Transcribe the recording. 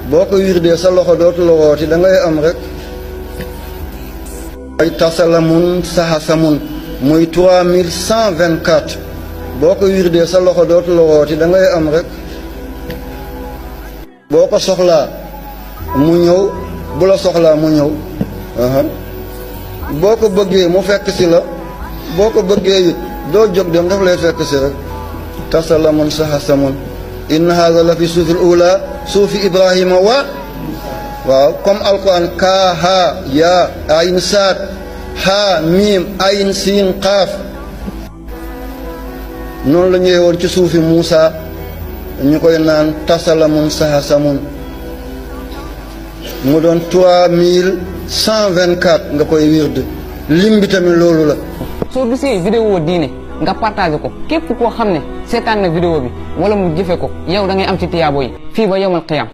boo ko wirdee sa loxo dootu la wooti da ngay am rek ay tasalamun sahasamun muy 3124 boo ko wirdee sa loxo dootu la wooti da ngay am rek boo ko soxlaa mu ñëw bu la soxlaa mu ñëw boo ko bëggee mu fekk si la boo ko bëggee it doo jóg dem daf lay fekk si rek tasalamun sahasamun inna hada la fi suufil ula suufi ibrahima waaw comme alquran kaa haa yaa ayin saat haa miim ayin siin qaaf noonu la ñëwee woon ci suufi Muusa ñu koy naan tasalamun sahasamun mu doon 3124 nga koy wird lim bi tamit loolu la. soo gisee vidéo diine nga partagé ko képp koo xam ne seetaan na vidéo bi wala mu jëfe ko yow da ngay am ci tiyaabo yi fii ba yawmal qiyaam.